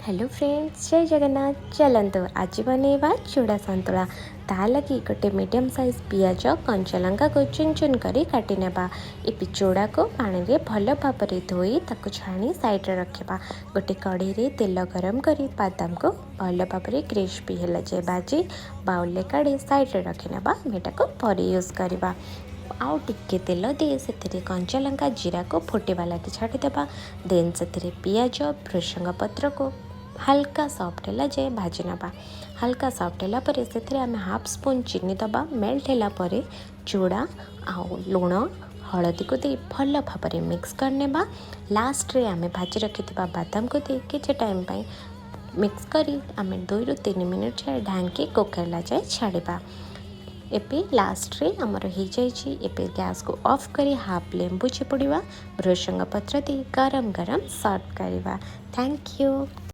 Hello friends, ଜୟ ଜଗନ୍ନାଥ। ଚାଲନ୍ତୁ, ଆଜି ବନେଇବା ଚୁଡ଼ା ସନ୍ତୁଳା। ତା ଲାଗି ଗୋଟେ ମିଡ଼ିୟମ୍ ସାଇଜ୍ ପିଆଜ, କଞ୍ଚା ଲଙ୍କାକୁ ଚୁନ ଚୁନ କରି କାଟି ନେବା। ଏବେ ଚୁଡ଼ାକୁ ପାଣିରେ ଭଲ ଭାବରେ ଧୋଇ ତାକୁ ଛାଣି ସାଇଡ଼୍ରେ ରଖିବା। ଗୋଟେ କଢ଼େଇରେ ତେଲ ଗରମ କରି ବାଦାମକୁ ଭଲ ଭାବରେ କ୍ରିସ୍ପି ହେଲା ଯାଏ ଭାଜି ବାଉଲରେ କାଢ଼ି ସାଇଡ଼୍ରେ ରଖିନେବା। ଆମେ ଏଟାକୁ ପରେ ୟୁଜ୍ କରିବା। ଆଉ ଟିକେ ତେଲ ଦେଇ ସେଥିରେ କଞ୍ଚା ଲଙ୍କା, ଜିରାକୁ ଫୁଟିବା ଲାଗି ଛାଡ଼ିଦେବା। ଦେନ୍ ସେଥିରେ ପିଆଜ, ଭୃଷଙ୍ଗ ପତ୍ରକୁ ହାଲକା ସଫ୍ଟ ହେଲା ଯାଏ ଭାଜି ନେବା। ହାଲକା ସଫ୍ଟ ହେଲା ପରେ ସେଥିରେ ଆମେ ହାଫ୍ ସ୍ପୁନ୍ ଚିନି ଦେବା। ମେଲ୍ଟ ହେଲା ପରେ ଚୁଡ଼ା ଆଉ ଲୁଣ, ହଳଦୀକୁ ଦେଇ ଭଲ ଭାବରେ ମିକ୍ସ କରିନେବା। ଲାଷ୍ଟରେ ଆମେ ଭାଜି ରଖିଥିବା ବାଦାମକୁ ଦେଇ କିଛି ଟାଇମ୍ ପାଇଁ ମିକ୍ସ କରି ଆମେ 2ରୁ 3 ମିନିଟ୍ ଯାଏ ଢାଙ୍କି କୁକ୍ ହେଲା ଯାଏ ଛାଡ଼ିବା। ଏବେ ଲାଷ୍ଟରେ ଆମର ହେଇଯାଇଛି। ଏବେ ଗ୍ୟାସ୍କୁ ଅଫ୍ କରି ହାଫ୍ ଲେମ୍ବୁ ଚିପୁଡ଼ିବା, ଭୃଷଙ୍ଗ ପତ୍ର ଦେଇ ଗରମ ଗରମ ସର୍ଭ କରିବା। Thank you.